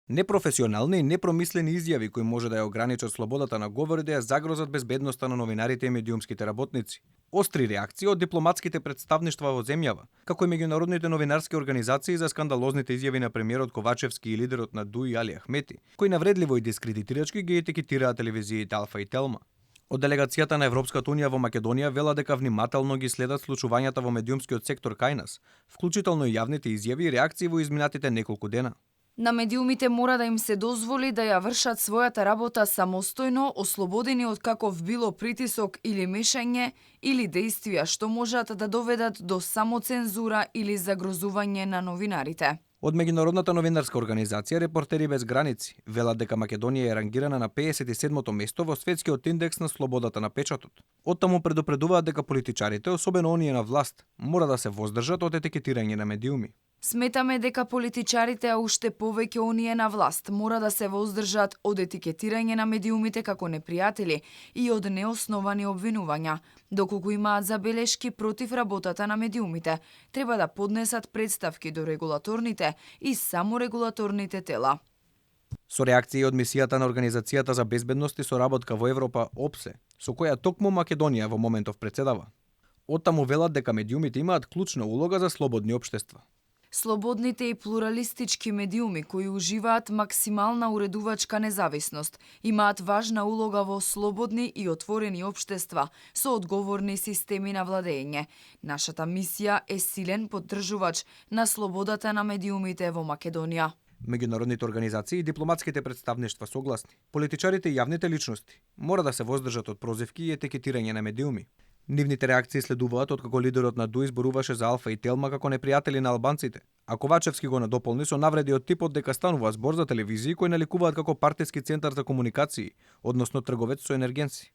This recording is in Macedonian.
Непрофесионални и непромислени изјави кои може да ја ограничат слободата на говор и да ја загрозат безбедноста на новинарите и медиумските работници. Остри реакции од дипломатските представништва во земјава, како и меѓународните новинарски организации за скандалозните изјави на премиерот Ковачевски и лидерот на ДУИ Али Ахмети, кои навредливо и дискредитирачки ги етикетираат телевизиите Алфа и Телма. Од делегацијата на Европската унија во Македонија велат дека внимателно ги следат случувањата во медиумскиот сектор кај нас, вклучително и јавните изјави и реакции во изминатите неколку дена. На медиумите мора да им се дозволи да ја вршат својата работа самостојно, ослободени од каков било притисок или мешање или действија што можат да доведат до самоцензура или загрозување на новинарите. Од меѓународната новинарска организација Репортери без граници велат дека Македонија е рангирана на 57-то место во светскиот индекс на слободата на печатот. Оттаму предупредуваат дека политичарите, особено оние на власт, мора да се воздржат од етикетирање на медиуми. Сметаме дека политичарите, а уште повеќе оние на власт, мора да се воздржат од етикетирање на медиумите како непријатели и од неосновани обвинувања. Доколку имаат забелешки против работата на медиумите, треба да поднесат представки до регулаторните и саморегулаторните тела. Со реакции од мисијата на Организацијата за безбедност и соработка во Европа ОПСЕ, со која токму Македонија во моментов претседава. Оттаму велат дека медиумите имаат клучна улога за слободни општества. Слободните и плуралистички медиуми кои уживаат максимална уредувачка независност имаат важна улога во слободни и отворени општества со одговорни системи на владење. Нашата мисија е силен поддржувач на слободата на медиумите во Македонија. Меѓународните организации и дипломатските представништва согласни. Политичарите и јавните личности мора да се воздржат од прозивки и етикетирање на медиуми. Нивните реакции следуваат откако лидерот на ДУИ зборуваше за Алфа и Телма како непријатели на албанците, а Ковачевски го надополни со навреди од типот дека станува збор за телевизии кои наликуваат како партиски центар за комуникации, односно трговец со енергенци.